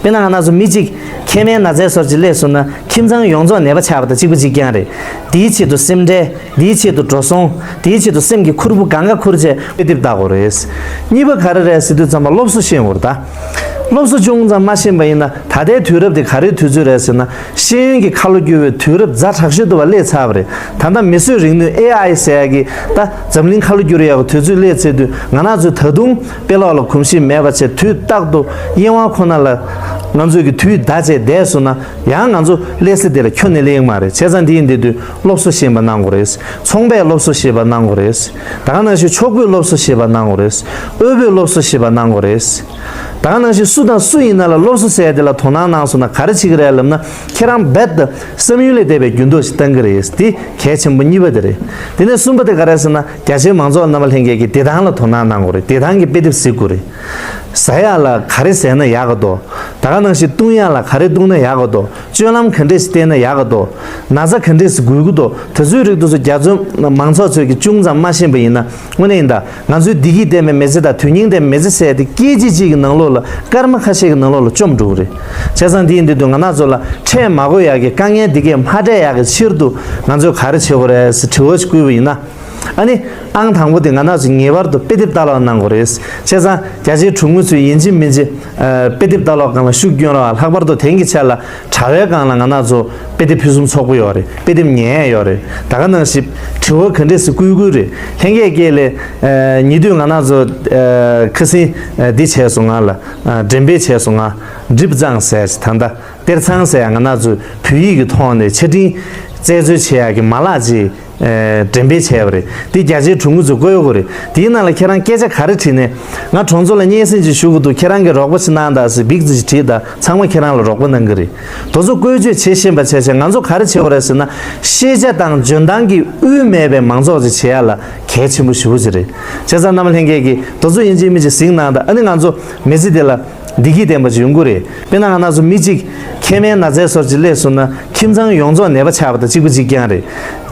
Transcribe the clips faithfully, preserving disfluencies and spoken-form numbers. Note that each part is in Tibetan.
དཔེར་ན་ང་རང་ཚོ་མི་གཅིག་མཁལ་མའི་ན་ཚའི་སོར་གཅིག་སླེབས་སོང་ན་ཁྱིམ་ཚང་ཡོངས་རྫོགས་ནད་པ་ཆགས་པ་དང་གཅིག་པ་གཅིག་རྐྱང་རེད། དེའི་ཆེད་དུ་སེམས་ཁྲལ། དེའི་ཆེད་དུ་འགྲོ་སོང་། དེའི་ཆེད་དུ་སེམས་ཀྱི་ཁུར་པོ་གང་ག་ཁུར་བྱས་དཔེ་དེབ་ལྟ་དགོས་རེད། གཉིས་པ་ག་རེ་རེད་ཟེར་དུས་ཙམ་པ་སློབ་གསོ་ཤེས་དགོས་རེད་ད། སློབ་གསོ་ཅུང་ཙམ་མ་ཤེས་པ་ཡིན་ན་ད་ལྟའི་དུས་རབས་དེ་ག་རེའི་དུས་ཚོད་རེད་ཟེར་ན། ཤེས་ཡོན་གྱི་ཁ་ལོ་བསྒྱུར་བའི་དུས་རབས་ཛ་དྲག་ཤོས་དུ་བ་སླེབས་ཚར་བ་རེད། ད་ལྟ་མིས་བཟོས་རིག་ནུས་ཨེ་ཨའི་ཟེར་ཡ་གི་ད་འཛམ་གླིང་ཁ་ལོ་བསྒྱུར་ཡག་གི་དུས་ཚོད་སླེབས་ཚར་དུས་ང་རང་ཚོས་ད་དུང་དཔེ་ཀློག་ལ་གོམས་གཤིས་མེད་པ་བྱས་དུས་རྟག་ཏུ་གཡེང་བ་ཁོ་ན་ལ་ང་ཚོས་ཀྱི་དུས་འདའ་བྱས་བསྡད་སོང་ན་ཡང་ང་ཚོ་སླེབས་ས་དེ་ལ་ཁྱོན་ནས་སླེབས་ཀྱི་མ་རེད། བྱས་ཙང་འདི་ཡིན་དེ་དུས་སློབ་གསོ་ཤེས་པ་གནང་དགོས་རེད། ཚོང་པས་སློབ་གསོ་ཤེས་པ་གནང་དགོས་རེད། ད་ག་ནང་བཞིན་ཕྱུག་པོས་སློབ་གསོ་ཤེས་པ་གནང་དགོས་རེད། དབུལ་པོས་སློབ་གསོ་ཤེས་པ་གནང་དགོས་རེད། ད་ག་ནང་བཞིན་སུ་དང་སུ་ཡིན་ན་ལ་སློབ་གསོ་ཟེར་ཡ་དེ་ལ་དོ་སྣང་གནང་སོང་ན་ག་རེ་བྱེད་ཀྱི་རེད་ལབ་ན་ཁྱེད་རང་རྦད་དེ་བསམ་ཡུལ་ལས་འདས་པའི་འགྱུར་ལྡོག་ཞིག་གཏང་གི་རེད། དེ་གལ་ཆེན་པོ་གཉིས་པ་དེ་རེད། དེ་ནས་གསུམ་པ་དེ་ག་རེ་ཟེར་ན་རྒྱ་ཆེའི་མང་ཚོགས་རྣམ་པ་ལྷན་རྒྱས་ཀྱིས་བདེ་ཐང་ལ་དོ་སྣང་གནང་དགོས་རེད། བདེ་ཐང་གི་དཔེ་དེབ་གཟིགས་དགོས་རེད། ཟ་ཡག་ལ་ག་རེ་ཟས་ན་ཡག་ག་འདུག་ད་ག་ནང་བཞིན་བཏུང་ཡག་ལ་ག་རེ་བཏུང་ན་ཡག་ག་འདུག་སྤྱོད་ལམ་ག་འདྲས་ཤིག་བསྟེན་ན་ཡག་ག་འདུག་ན་ཚ་ག་འདྲས་ཤིག་འགོས་ཀྱི་འདུག་དེ་ཚོའི་རིགས་དེ་ཚོ་རྒྱ་མཚོ་མང་ཚོགས་ཚོས་ཀྱིས་ཅུང་ཙམ་མ་ཤེས་པ་ཡིན་ན་དངོས་གནས་ཡིན་ད། ང་ཚོའི་བདེ་སྐྱིད་ལྡན་པའི་མི་ཚེ་དང་དོན་སྙིང་ལྡན་པའི་མི་ཚེ་ཟེར་ཡ་དེ་སྐད་ཅིག་གཅིག་གི་ནང་ལོགས་ལ་སྐར་མ་ཁ་ཤས་ཀྱི་ནང་ལོགས་ལ་བཅོམ་འགྲོ་གི་རེད། བྱས་ཙང་འདི་ཡིན་དུས་ང་རང་ཚོ་ལ་འཕྲད་མ་དགོས་ཡག་གི་དཀའ་ངལ་འདི་གས་མ་འཕྲད་ཡག་གི་ཕྱིར་དུ་ང་ཚོས་ག་རེ་བྱེད་དགོས་རེད་ཟེར་དྲི་བ་ཞིག་བསྐུར་བ་ཡིན་ན། ཨ་ནི། ཨང་དང་པོ་དེ་ང་རང་ཚོས་ངེས་པར་དུ་དཔེ་དེབ་ལྟ་ཀློག་གནང་དགོས་རེད། བྱས་ཙང་རྒྱ་ཆེའི་གྲོང་མི་ཚོས་ཡིན་གཅིག་མིན་གཅིག་ཨ། དཔེ་དེབ་ལྟ་ཀློག་སྒང་ལ་ཤུགས་སྐྱོན་རོགས། ལྷག་པར་དུ་དེང་གི་ཆ་ལ་དྲ་བའི་སྒང་ལ་ང་རང་ཚོ་དཔེ་དེབ་ཕུན་སུམ་ཚོགས་པོ་ཡོད་རེད། དཔེ་དེབ་ཉན་ཡས་ཡོད་རེད། ད་ག་ནང་བཞིན་དྲི་བ་ག་འདྲས་སེ་བསྐུར་དགོས་རེད། ལྷན་རྒྱས་ཀྱིས་ལས་ཨ། ཉེ་དུས་ང་རང་ཚོ་ཨ། ཁ་སང་ཨ། འདི་བྱས་སོང་ང་ལ་ཨ། འགྲེམས་སྤེལ་བྱས་སོང་ང་། གྲིབ་ཚང་ཟེར་ཞིག་ད་ལྟ་གཏེར་ཚང་ཟེར་ཡ་ང་རང་ཚོས་བོད་ཡིག་གི་ཐོག་ནས་ཆ་འཕྲིན་རྩད་འཚོལ་བྱེད་ཡག་གི་མ་ལག་ཅིག་ཨེ། འགྲེམས་སྤེལ་བྱས་པ་རེད། འདི་རྒྱ་ཆེའི་གྲོང་མི་ཚོས་བཀོད་དགོས་རེད། དེའི་ནང་ལ་ཁྱེད་རང་སྐད་ཆ་ག་རེ་དྲིས་ནས་ང་གྲོང་ཚོ་ལ་སྙན་སེང་ཅིག་ཞུ་དགོས་འདུག་ཁྱེད་རང་གིས་རོགས་པ་ཅིག་གནང་དང་ཟེར་བིག་ཙི་ཅིག་བྲིས་དང་ཚང་མ་ཁྱེད་རང་ལ་རོགས་པ་གནང་གི་རེད། དེ་ཚོ་བཀོལ་སྤྱོད་བྱེད་ཤེས་པ་བྱས་བྱས་ང་ཚོ་ག་རེ་བྱེད་དགོས་རེད་ཟེར་ན་ཤེས་བྱ་དང་འཇོན་ཐང་གི་དབུས་མེད་པའི་མང་ཚོགས་ཅིག་བྱེད་ཡག་ལ་གལ་ཆེན་པོ་ཞེ་པོ་ཅིག་རེད། བྱས་ཙང་རྣམ་པ་ལྷན་རྒྱས་ཀྱིས་དེ་ཚོ་ཡིན་གཅིག་མིན་གཅིག་གཟིགས་གནང་དང་ཨ་ནི་ང་ཚོ་མི་ཚེ་འདི་ལ། བདེ་སྐྱིད་ལྡན་པ་ཅིག་ཡོང་གི་རེད། དཔེར་ན་ང་རང་ཚོ་མི་གཅིག་མཁལ་མའི་ན་ཚའི་སོར་གཅིག་སླེབས་སོང་ན་ཁྱིམ་ཚང་ཡོངས་རྫོགས་ནད་པ་ཆགས་པ་དང་གཅིག་པ་གཅིག་རྐྱང་རེད།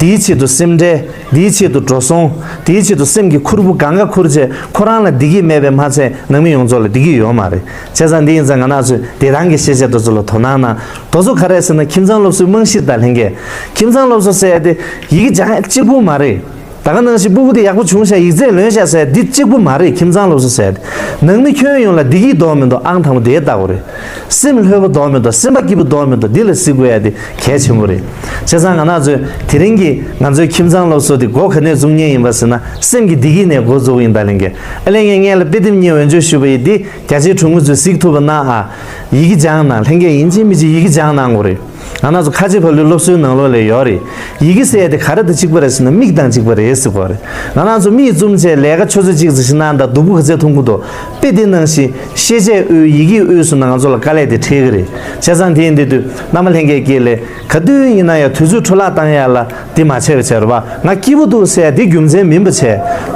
དེའི་ཆེད་དུ་སེམས་ཁྲལ། དེའི་ཆེད་དུ་འགྲོ་སོང་། དེའི་ཆེད་དུ་སེམས་ཀྱི་ཁུར་པོ་གང་ག་ཁུར་བྱས་ཁོ་རང་ལ་བདེ་སྐྱིད་མེད་པས་མ་ཚད་ནང་མི་ཡོངས་རྫོགས་ལ་བདེ་སྐྱིད་ཡོད་མ་རེད། བྱས་ཙང་འདི་ཡིན་ཙང་ང་རང་ཚོས་བདེ་ཐང་གི་ཤེས་བྱ་དེ་ཚོ་ལ་དོ་སྣང་གནང་། དེ་ཚོ་ག་རེ་ཟེར་ན་ཁྱིམ་ཚང་སློབ་གསོའི་རྨང་གཞི་དང་ལྷན་རྒྱས། ཁྱིམ་ཚང་སློབ་གསོ་ཟེར་ཡ་དེ་ཡི་གེ་སྦྱང་ཡ་གཅིག་པུ་མ་རེད། ད་ག་ནང་བཞིན་སྤུ་གུ་དེ་ཡག་པོ་བྱུང་ཤག་ཡིག་ཚད་ལོན་ཤག་ཟེར་འདི་གཅིག་པུ་མ་རེད། ཁྱིམ་ཚང་སློབ་གསོ་ཟེར་ནང་མི་ཁྱོན་ཡོངས་ལ་བདེ་སྐྱིད་འདུག་མི་འདུག་ཨང་དང་པོ་དེ་ལྟ་དགོས་རེད། སེམས་ལྷོད་པོ་འདུག་མི་འདུག་སེམས་པ་སྐྱིད་པོ་འདུག་མི་འདུག་འདི་ལ་གཟིགས་དགོས་ཡ་དེ་གལ་ཆེན་པོ་རེད། བྱས་ཙང་ང་རང་ཚོས་དེ་རིང་གི་ང་ཚོའི་ཁྱིམ་ཚང་སློབ་གསོ་དེ་འགོ་ག་ནས་བཙུགས་མཁན་ཡིན་པ་ཟེར་ན་སེམས་ཀྱི་བདེ་སྐྱིད་ནས་འགོ་བཙུགས་ཡིན་ད་ལེན་གྱི། ཨ་ལས་ངས་སྔོན་ལ་དཔེ་དེབ་གཉིས་འོས་སྦྱོར་ཞུས་པ་ཡིན། འདི་རྒྱ་ཆེའི་གྲོང་མི་ཚོས་གཟིགས་ཐུབ་པ་གནང་ཨ། ཡི་གེ་སྦྱང་གནང་། ལྷན་རྒྱས་ཡིན་གཅིག་མིན་གཅིག་ཡི་གེ་སྦྱང་གནང་དགོས་རེད། ང་རང་ཚོ་ཁ་ཆེ་ཕ་ལུའི་སློབ་གསོའི་ནང་ལོགས་ལ་ཡོད་རེད། ཡི་གེ་ཟེར་ཡ་དེ་ག་རེ་དང་གཅིག་པ་རེད་ཟེར་ན་མིག་དང་གཅིག་པ་རེད་ཟེར་གོ་རེད། ང་རང་ཚོ་མིག་བཙུམ་བྱས་ལས་ཀ་ཆུ་ཚོད་གཅིག་ཙམ་ཞིག་གནང་དང་སྡུག་པོ་ག་ཚད་འཐུང་གི་འདུག་དཔེ་དེ་ནང་བཞིན་ཤེས་བྱའི་དབུས་ཡི་གེའི་དབུས་སུ་ན་ང་ཚོ་ལ་དཀའ་ལས་དེ་འཕྲད་ཀྱི་རེད། བྱས་ཙང་དེ་ཡིན་དུས་རྣམ་པ་ལྷན་རྒྱས་ཀྱིས་ལས་ག་དུས་ཡིན་ན་ཡང་དུས་ཚོད་འཕྲོ་བརླག་བཏང་ཡ་ལ་དེ་མ་བྱས་པ་བྱས་རེད་པ། ང་སྐྱིད་པོ་འདུག་ཟེར་ཡ་དེ་རྒྱུ་མཚན་མིན་པ་བྱས།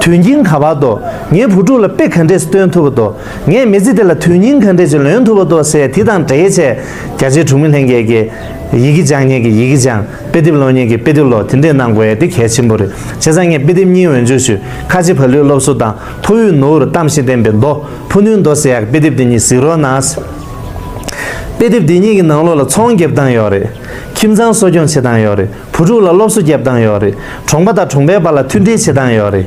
དོན་སྙིང་ག་པར་འདུག་ངའི་བུ་ཕྲུག་ལ་དཔེ་ག་འདྲས་སྟོན་ཐུབ་པ་འདུག་ངའི་མི་ཚེ་དེ་ལ་དོན་སྙིང་ག་འདྲས་ཅིག་ལོན་ཐུབ་པ་འདུག་ཟེར་དེ་དང་འབྲེལ་བྱས་རྒྱ་ཆེའི་གྲོང་མི་ལྷན་རྒྱས་ཀྱིས་ཡི་གེ་སྦྱང་མཁན་གྱིས་ཡི་གེ་སྦྱང་། དཔེ་དེབ་ཀློག་མཁན་གྱིས་དཔེ་དེབ་ཀློག་དེ་འདྲས་གནང་དགོས་ཡ་དེ་གལ་ཆེན་པོ་རེད། བྱས་ཙང་ངས་དཔེ་དེབ་གཉིས་འོས་སྦྱོར་ཞུས། ཁ་ཆེ་ཕ་ལུའི་སློབ་གསོ་དང་ཕོ་ཡི་ནོར་བུ་གཏམ་ཞིག་བསྟན་པའི་མདོ། ཕུ་ནུའི་མདོ་ཟེར་ཡག་གི་དཔེ་དེབ་དེ་གཉིས་གཟིགས་རོགས་གནང་། དཔེ་དེབ་དེ་གཉིས་ཀྱི་ནང་ལོགས་ལ་ཚོང་རྒྱབ་སྟངས་ཡོད་རེད། ཁྱིམ་ཚང་གསོ་སྐྱོང་བྱེད་སྟངས་ཡོད་རེད། བུ་ཕྲུག་ལ་སློབ་གསོ་རྒྱབ་སྟངས་ཡོད་རེད། གྲོང་པ་དང་གྲོང་པའི་བར་ལ་མཐུན་སྒྲིལ་བྱེད་སྟངས་ཡོད་རེད།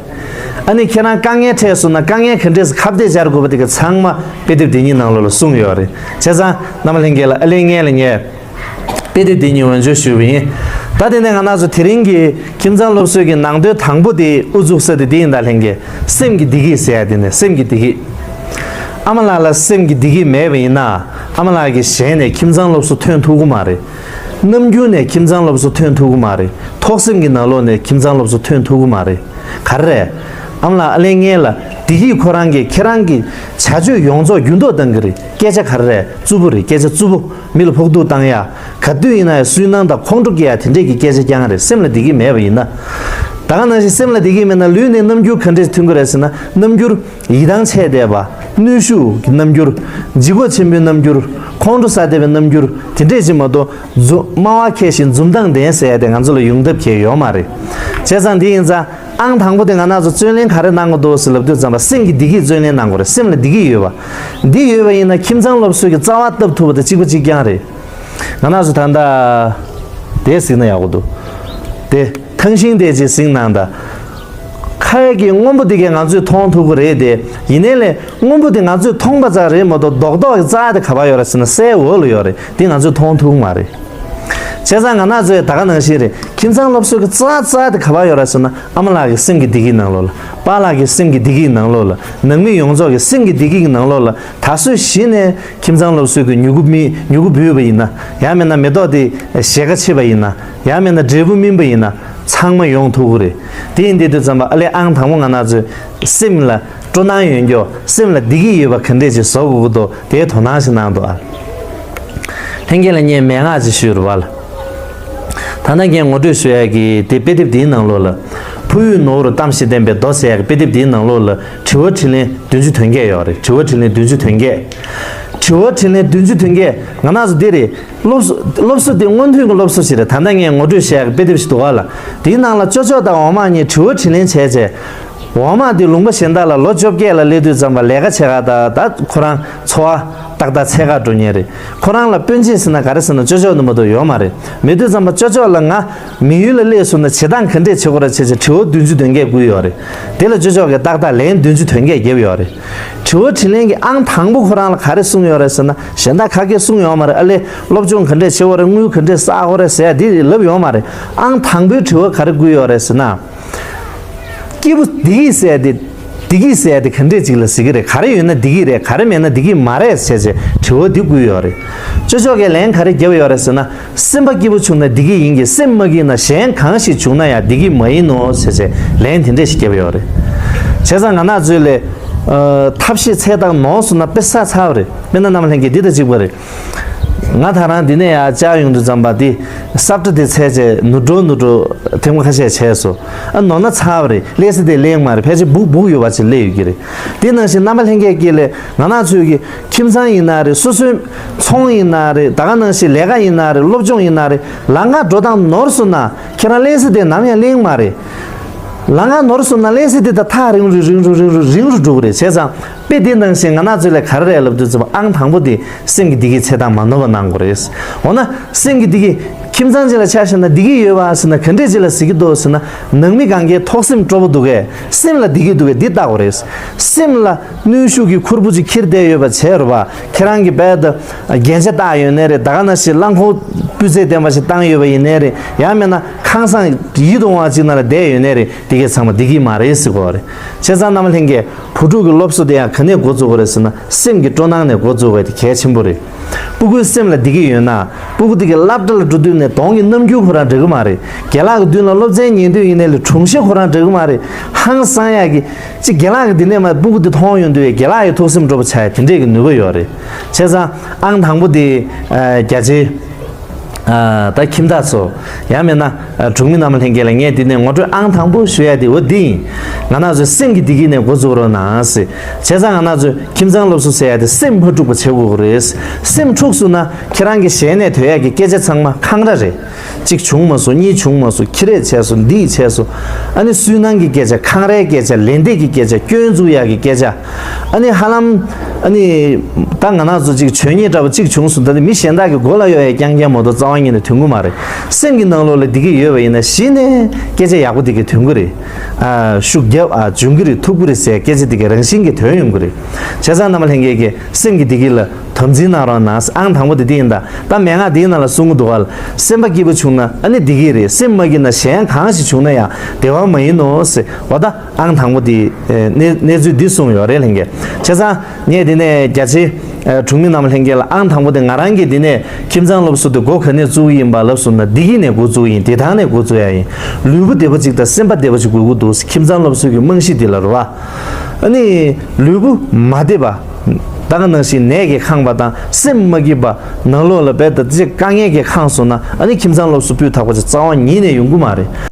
ཨ་ནི་ཁྱེད་རང་དཀའ་ངལ་འཕྲད་སོང་ན་དཀའ་ངལ་ག་འདྲས་སེ་ཁ་གཏད་བཅར་དགོས་པ་དེ་ག་ཚང་མ་དཔེ་དེབ་དེ་གཉིས་ནང་ལོགས་ལ་གསུངས་ཡོད་རེད། བྱས་ཙང་རྣམ་པ་ལྷན་རྒྱས་ལ་ཨ་ལས་ངས་ལ་ངས་དཔེ་དེབ་དེ་གཉིས་འོས་སྦྱོར་ཞུས་པ་ཡིན། ད་དེ་ནས་ང་རང་ཚོ་དེ་རིང་གི་ཁྱིམ་ཚང་སློབ་གསོའི་གི་ནང་དོན་དང་པོ་དེ་དབུ་འཛུགས་ས་དེ་འདི་ཡིན་ད་ལྷན་རྒྱས། སེམས་ཀྱི་བདེ་སྐྱིད་ཟེར་ཡ་དེ་ནས་སེམས་ཀྱི་བདེ་སྐྱིད། ཨ་མ་ལགས་ལ་སེམས་ཀྱི་བདེ་སྐྱིད་མེད་པ་ཡིན་ན་ཨ་མ་ལགས་ཀྱི་ཞལ་ནས་ཁྱིམ་ཚང་སློབ་གསོ་ཐོན་ཐུབ་ཀྱི་མ་རེད། རྣམ་འགྱུར་ནས་ཁྱིམ་ཚང་སློབ་གསོ་ཐོན་ཐུབ་ཀྱི་མ་རེད། ཐོག་སེམས་ཀྱི་ནང་ལོགས་ནས་ཁྱིམ་ཚང་སློབ་གསོ་ཐོན་ཐུབ་ཀྱི་མ་རེད། ག་རེ་རེད། ཨ་མ་ལགས་ཨ་ལས་ངས་ལ་བདེ་སྐྱིད་ཁོ་རང་གིས་ཁྱེད་རང་གི་བྱ་སྤྱོད་ཡོངས་རྫོགས་འགྱུར་ལྡོག་གཏང་གི་རེད། སྐད་ཆ་ག་རེ་རེད། རྩུབ་པོ་རེད། སྐད་ཆ་རྩུབ་པོ། མི་ལ་ཕོག་ཐུག་བཏང་ཡ། ག་དུས་ཡིན་ན་ཡང་སུན་སྣང་དང་ཁོང་ཁྲོ་སྐྱེ་ཡ་དེ་འདྲས་ཀྱི་སྐད་ཆ་རྐྱང་རེད། སེམས་ལ་བདེ་སྐྱིད་མེད་པ་ཡིན་ན། ད་ག་ནང་བཞིན་སེམས་ལ་བདེ་སྐྱིད་མེད་ན་ལུས་ནས་རྣམ་འགྱུར་ག་འདྲས་ཐོན་གི་རེད་ཟེར་ན་རྣམ་འགྱུར། ཡིད་ཐང་ཆད་བསྡད་པ། གནོན་ཤུགས་ཀྱི་རྣམ་འགྱུར། ལྗིད་ཁོག་ཆེན་པོའི་རྣམ་འགྱུར། ཁོང་ཁྲོ་ཟ་བསྡད་པའི་རྣམ་འགྱུར། དེ་འདྲས་ཅིག་མ་གཏོགས་འཛུམ། སྨྲ་བ་མཁས་ཤིང་འཛུམ་མདངས་ལྡན་ཟེར་ཡ་དེ་ང་ཚོ་ལ་ཡོང་ཐབས་མཁན་ཡོད་མ་རེད། བྱས་ཙང་འདི་ཡིན་ཙང་། ཨང་དང་པོ་དེ་ང་རང་ཚོ་བརྩོན་ལེན་ག་རེ་གནང་དགོས་འདུག་ཟེར་ལབ་དུས་ཙམ་པ་སེམས་ཀྱི་བདེ་སྐྱིད་བརྩོན་ལེན་གནང་དགོས་རེད། སེམས་ལ་བདེ་སྐྱིད་ཡོད་པ། འདི་ཡོད་པ་ཡིན་ན་ཁྱིམ་ཚང་སློབ་གསོ་གི་རྩ་བ་བཏབ་ཐུབ་པ་དང་གཅིག་པ་གཅིག་རྐྱང་རེད། ང་རང་ཚོ་ད་ལྟ་དེ་གཟིགས་ན་ཡག་པོ་འདུག་དེ་ཐང་ཤིང་དེ་ཅིག་གཟིགས་གནང་དང་། ཁ་ཡ་གི་སྔོན་པོ་དེ་གས་ང་ཚོས་མཐོང་ཐུབ་ཀྱི་རེད་དེ། ཡིན་ནའི་ལས་སྔོན་པོ་དེ་ང་ཚོས་མཐོང་པ་ཙམ་རེད་མ་གཏོགས་རྡོག་རྡོག་གི་རྩ་དེ་ག་པར་ཡོད་རེད་ཟེར་ན་སའི་འོག་ལ་ཡོད་རེད། དེ་ང་ཚོས་མཐོང་ཐུབ་ཀྱི་མ་རེད། བྱས་ཙང་ང་རང་ཚོས་ད་ག་ནང་བཞིན་རེད། ཁྱིམ་ཚང་སློབ་གསོ་གི་རྩ་རྩ་དེ་ག་པར་ཡོད་རེད་ཟེར་ན། ཨ་མ་ལགས་ཀྱི་སེམས་ཀྱི་བདེ་སྐྱིད་ནང་ལོགས་ལ། པཱ་ལགས་ཀྱི་སེམས་ཀྱི་བདེ་སྐྱིད་ནང་ལོགས་ལ། ནང་མི་ཡོངས་རྫོགས་ཀྱི་སེམས་ཀྱི་བདེ་སྐྱིད་ཀྱི་ནང་ལོགས་ལ། ད་གཟོད་གཞི་ནས་ཁྱིམ་ཚང་སློབ་གསོའི་གི་མྱུ་གུ་སྨིན། མྱུ་གུ་འབུས་པ་ཡིན་ན། ཡང་མིན་ན་མེ་ཏོག་དེ་ཞལ་ཁ་ཕྱེ་བ་ཡིན་ན། ཡང་མིན་ན་འབྲས་བུ་སྨིན་པ་ཡིན་ན། ཚང་མ་ཡོང་ཐུབ་ཀྱི་རེད། དེ་ཡིན་དུས་དུས་ཙམ་པ་ཨ་ལས་ཨང་དང་པོ་ང་རང་ཚོའི་སེམས་ལ་སྤྲོ་སྣང་ཡོད་རྒྱུ། སེམས་ལ་བདེ་སྐྱིད་ཡོད་པ་ག་འདྲས་ཅིག་བཟོ་དགོས་ཀྱི་འདུག་དེའི་དོ་སྣང་ཞིག་གནང་འདུག་ཨ། ལྷན་རྒྱས་ལ་ངས་མན་ངག་ཅིག་ཞུས་རེད་བ་ལ། ད་ལྟ་ངས་ངོ་སྤྲོད་ཞུ་ཡག་གི་དེ་དཔེ་དེབ་འདིའི་ནང་ལོགས་ལ། ཕུ་ཡུལ་ནོར་བུར་གཏམ་ཞིག་བསྟན་པའི་མདོ་ཟེར་ཡག་གི་དཔེ་དེབ་འདིའི་ནང་ལོགས་ལ་དྲི་བ་དྲིས་ལན་བདུན་ཅུ་དོན་བརྒྱད་ཡོད་རེད། དྲི་བ་དྲིས་ལན་བདུན་ཅུ་དོན་བརྒྱད། དྲི་བ་དྲིས་ལན་བདུན་ཅུ་དོན་བརྒྱད། ང་རང་ཚོ་འདི་རེད། སློབ་གསོ་སློབ་གསོ་འདི་སྔོན་ཐོན་གྱི་སློབ་གསོ་ཞིག་རེད། ད་ལྟ་ངས་ངོ་སྤྲོད་བྱེད་ཡག་གི་དཔེ་དེབ་ཞིག་འདུག་ག་ལ། དེའི་ནང་ལ་ཅོ་ཅོ་དང་འོག་མ་གཉིས་དྲི་བ་དྲིས་ལན་བྱས་རྗེས། འོག་མ་དེ་ལུང་པ་གཞན་དག་ལ་ལོ་བཅོ་བརྒྱད་ལ་སླེབས་དུས་ཙམ་པ་ལས་ཀ་བྱེད་ག་ད་ད་ཁོ་རང་འཚོ་བ་ཏག་ཏག་འཚོལ་ག་འགྲོ་མཁན་རེད། ཁོ་རང་ལ་སྤུན་མཆེད་ཟེར་ན་ག་རེ་ཟེར་ན་ཅོ་ཅོ་ནི་མ་གཏོགས་ཡོད་མ་རེད། མེད་དུས་ཙམ་པ་ཅོ་ཅོ་ལ་ང་མི་ཡུལ་ལ་སླེབས་སོང་ན་བྱེད་སྟངས་ག་འདྲས་བྱེད་དགོས་རེད་བྱས་བྱས་དྲི་བ་བདུན་ཅུ་དོན་བརྒྱད་བསྐུར་ཡོད་རེད། དེ་ལ་ཅོ་ཅོ་གིས་ཏག་ཏག་ལན་བདུན་ཅུ་དོན་བརྒྱད་བརྒྱབ་ཡོད་རེད། དྲི་བ་དྲིས་ལན་གྱི་ཨང་དང་པོ་ཁོ་རང་ལ་ག་རེ་གསུངས་ཡོད་རེད་ཟེར་ན། གཞན་དག་ག་གེ་གསུངས་ཡོད་མ་རེད། ཨ་ལས་སློབ་སྦྱོང་ག་འདྲས་བྱེད་དགོས་རེད། དངུལ་ག་འདྲས་བསགས་དགོས་རེད་ཟེར་ཡ་དེ་ལབ་ཡོད་མ་རེད། ཨང་དང་པོའི་དྲི་བ་ག་རེ་བསྐུར་ཡོད་རེད་ཟེར་ན། སྐྱིད་པོ་བདེ་སྐྱིད་ཟེར་ཡ་དེ། བདེ་སྐྱིད་ཟེར་ཡ་དེ་ག་འདྲས་ཅིག་ལ་ཟེར་གི་རེད། ག་རེ་ཡོད་ན་བདེ་སྐྱིད་རེད། ག་རེ་མེད་ན་བདེ་སྐྱིད་མ་རེད་ཟེར་བྱས་དྲི་བ་འདི་བསྐུར་ཡོད་རེད། ཅོ་ཅོ་གིས་ལན་ག་རེ་བརྒྱབ་ཡོད་རེད་ཟེར་ན། སེམས་པ་སྐྱིད་པོ་བྱུང་ན་བདེ་སྐྱིད་ཡིན་གྱི། སེམས་མ་སྐྱིད་ན་གཞན་གང་ཞིག་བྱུང་ན་ཡང་བདེ་སྐྱིད་མ་ཡིན་ནོ་ཟེར་བྱས་ལན་དེ་འདྲས་ཞིག་བརྒྱབ་ཡོད་རེད། བྱས་ཙང་ང་རང་ཚོའི་ལས། ཨ། ཐབས་ཤེས་འཚོལ་སྟངས་ནོར་སོང་ན་དཔེ་ས་ཚ་བ་རེད། དཔེར་ན་རྣམ་པ་ལྷན་རྒྱས་འདི་དང་གཅིག་པ་རེད། ང་ད་རང་འདི་ནས་ཡར་བཅར་ཡོང་དུས་ཙམ་པ་འདི་ས་བཀྲ་དེ་འཚོལ་བྱས་ནུར་འགྲོ་ནུར་འགྲོ་ཐེངས་མ་ཁ་ཤས་བྱས་སོང་། ཨ། ནོར་ན་ཚ་བ་རེད། སླེབས་ས་དེ་སླེབས་མ་རེད། ཕལ་ཆེར་སྦུག་སྦུག་ཡོད་པ་ཅིག་སླེབས་ཡོད་ཀྱི་རེད། དེ་ནང་བཞིན་རྣམ་པ་ལྷན་རྒྱས་ཀྱིས་ལས་ང་རང་ཚོའི་གི་ཁྱིམ་ཚང་ཡིན་ན་རེད། སོ་སོའི་ཚོང་ཡིན་ན་རེད། ད་ག་ནང་བཞིན་ལས་ཀ་ཡིན་ན་རེད། སློབ་སྦྱོང་ཡིན་ན་རེད། ལམ་ཁ་འགྲོ་སྟངས་ནོར་སོང་ན་ཁྱེད་རང་སླེབས་ས་དེ་ནམ་ཡང་སླེབས་མ་རེད། ལམ་ཁ་ནོར་སོང་ན་སླེབས་ས་དེ་ད་ཐག་རིང་རུ་རིང་རུ་རིང་རུ་རིང་རུ་འགྲོ་གི་རེད། བྱས་ཙང་དཔེ་དེ་ནང་བཞིན་ང་རང་ཚོ་ལ་ག་རེ་རེད་ལབ་དུས་ཙམ་པ་ཨང་དང་པོ་དེ་སེམས་ཀྱི་བདེ་སྐྱིད་འཚོལ་སྟངས་མ་ནོར་བ་གནང་དགོས་རེད། འོ་ན་སེམས་ཀྱི་བདེ་སྐྱིད། ཁྱིམ་ཚང་ཅིག་ལ་ཆ་བཞག་ན་བདེ་སྐྱིད་ཡོད་པ་ཟེར་ན་ག་འདྲས་ཅིག་ལ་ཟེར་གྱི་འདུག་ཟེར་ན། ནང་མི་གང་གའི་ཐོག་སེམས་སྤྲོ་པོ་འདུག་གས། སེམས་ལ་བདེ་སྐྱིད་འདུག་གས། འདི་བལྟ་དགོས་རེད། སེམས་ལ་གནོན་ཤུགས་ཀྱི་ཁུར་པོ་ཅིག་འཁྱེར་བསྡད་ཡོད་པ་བྱས་རེད་པ། ཁྱེད་རང་གིས་རྦད་དེ་རྒྱན་ཆ་བཏགས་ཡོད་ནའི་རེད། ད་ག་ནང་བཞིན་རླངས་འཁོར་སྤུས་ཚད་ལྡན་པ་ཞིག་བཏང་ཡོད་པ་ཡིན་ནའི་རེད། ཡང་མིན་ན་ཁང་བཟང་ཡིད་དུ་འོང་བ་ཅིག་ནང་ལ་བསྡད་ཡོད་ནའི་རེད། དེ་གས་ཚང་མ་བདེ་སྐྱིད་མ་རེད་ཟེར་དགོས་པ་རེད། བྱས་ཙང་རྣམ་པ་ལྷན་རྒྱས། བུ་ཕྲུག་གི་སློབ་གསོ་དེ་ཡང་ག་ནས་འགོ་བཙུགས་དགོས་རེད་ཟེར་ན། སེམས་ཀྱི་སྤྲོ་སྣང་ནས་འགོ་བཙུགས་དགོས་དེ་གལ་ཆེན་པོ་རེད། སྤུ་གུའི་སེམས་ལ་བདེ་སྐྱིད་ཡོད་ན། སྤུ་གུ་དེ་གའི་སློབ་གྲྭ་ལ་འགྲོ་དུས་ནས་གདོང་གི་རྣམ་འགྱུར་ཁོ་རང་འདྲ་གི་མ་རེད། རྒན་ལགས་ཀྱི་མདུན་ལ་སློབ་ཚན་ཉན་དུས་ཡིན་ནའི་ལས་གྲུང་ཤ་ཁོ་རང་འདྲ་གི་མ་རེད། ཧང་སང་ཡག་གི། ཅིག་རྒན་ལགས་ཀྱིས་འདི་ནས་མར་སྤུ་གུ་དེ་མཐོང་ཡོང་དུས་རྒན་ལགས་ཀྱི་ཐུགས་སེམས་སྤྲོ་པོ་ཆགས་ཡག་དེ་འདྲས་ཀྱི་ནུས་པ་ཡོད་རེད། བྱས་ཙང་ཨང་དང་པོ་དེ། ཨ། རྒྱ་ཆེའི། ཨ། ད་ཁྱིམ་བདག་ཚོ། ཡང་མིན་ན། ཨ། གྲོང་མི་རྣམ་པ་ལྷན་རྒྱས་ལ་ངས་འདི་ནས་ངོ་སྤྲོད་ཨང་དང་པོ་ཞུ་ཡ་དེ་འོ་འདི་ཡིན། ང་རང་ཚོའི་སེམས་ཀྱི་བདེ་སྐྱིད་ནས་འགོ་འཛུགས་རོགས་གནང་ཟེར། བྱས་ཙང་ང་རང་ཚོའི་ཁྱིམ་ཚང་སློབ་གསོ་ཟེར་ཡ་དེ་སེམས་མ་འཁྲུགས་པ་བྱེད་དགོས་ཀྱི་རེད། སེམས་འཁྲུགས་སོང་ན་ཁྱེད་རང་གི་ཞལ་ནས་ཐོས་ཡ་གི་སྐད་ཆ་ཚང་མ་འཁང་ར་རེད། གཅིག་བྱུང་མ་སོང་། གཉིས་བྱུང་མ་སོང་། ཁྱི་རེད་བྱས་སོང་། འདི་བྱས་སོང་། ཨ་ནི་སུན་སྣང་གི་སྐད་ཆ། འཁང་རའི་སྐད་ཆ། ལན་འདེབས་ཀྱི་སྐད་ཆ། སྐྱོན་འཛུགས་ཡག་གི་སྐད་ཆ། ཨ་ནི་ཧ་ལམ། ཨ་ནི། ད་ང་རང་ཚོ་གཅིག་ཆོས་ཉིད་འདྲ་པོ་གཅིག་བྱུང་སོང་། ད་ནི་མི་གཞན་དག་གི་མགོ་ལ་གཡོག་ཡ་རྐྱང་རྐྱང་མ་གཏོགས་རྩ་བ་ཉིད་ནས་ཐོན་གི་མ་རེད། སེམས་ཀྱི་ནང་ལོགས་ལ་བདེ་སྐྱིད་ཡོད་པ་ཡིན་ན་གཞི་ནས་སྐད་ཆ་ཡག་པོ་དེ་གས་ཐོན་གི་རེད། ཨ། ཤུགས་རྒྱབ། ཨ། འབྱུང་གི་རེད། ཐུབ་གི་རེད་ཟེར་སྐད་ཆ་དེ་གས་རང་བཞིན་གྱིས་ཐོན་ཡོང་གི་རེད། བྱས་ཙང་རྣམ་པ་ལྷན་རྒྱས་ཀྱིས་སེམས་ཀྱི་བདེ་སྐྱིད་ལ་དམ་འཛིན་གནང་རོགས་གནང་། ཨང་དང་པོ་དེ་འདི་ཡིན། ད་ད་མན་ངག་འདིའི་ནང་ལ་གསུང་གི་འདུག་ག་ལ། སེམས་པ་སྐྱིད་པོ་བྱུང་ན་ཨ་ནི་བདེ་སྐྱིད་རེད། སེམས་མ་སྐྱིད་ན་གཞན་གང་ཞིག་བྱུང་ན་ཡང་བདེ་བ་མ་ཡིན་ནོ་ཟེར། འོ་ད་ཨང་དང་པོ་དེ། ཨེ། གནས་གནས་ཚུལ་འདི་གསུངས་ཡོད་རེད་ལྷན་རྒྱས། བྱས་ཙང་ངས་འདི་ནས་རྒྱ་ཆེའི། ཨེ། གྲོང་མི་རྣམ་པ་ལྷན་རྒྱས་ལ་ཨང་དང་པོ་དེ་ང་རང་གིས་འདི་ནས་ཁྱིམ་ཚང་སློབ་གསོ་དེ་འགོ་ག་ནས་བཙུགས་ཡིན་པ་ལབ་སོང་ན། བདེ་སྐྱིད་ནས་འགོ་བཙུགས་ཡིན། བདེ་ཐང་ནས་འགོ་བཙུགས་ཡ་ཡིན། ལུས་པོ་བདེ་པོ་གཅིག་དང་སེམས་པ་བདེ་པོ་གཅིག་དགོས་ཀྱི་འདུག་ཁྱིམ་ཚང་སློབ་གསོ་གི་རྨང་གཞི་འདི་ལ་རེད་བ། ཨ་ནི་ལུས་པོ་མ་བདེ་བ། ད་ག་ནང་བཞིན་ནད་ཀྱིས་ཁེངས་པ་དང་སེམས་མ་སྐྱིད་པ། ནང་ལོགས་ལ་རྦད་དེ་ཅིག་དཀའ་ངལ་གྱིས་ཁེངས་སོང་ན་ཨ་ནི་ཁྱིམ་ཚང་སློབ་གསོ་སྤུས་དག་པ་ཅིག་རྩ་བ་ཉིད་ནས་ཡོང་གི་མ་རེད།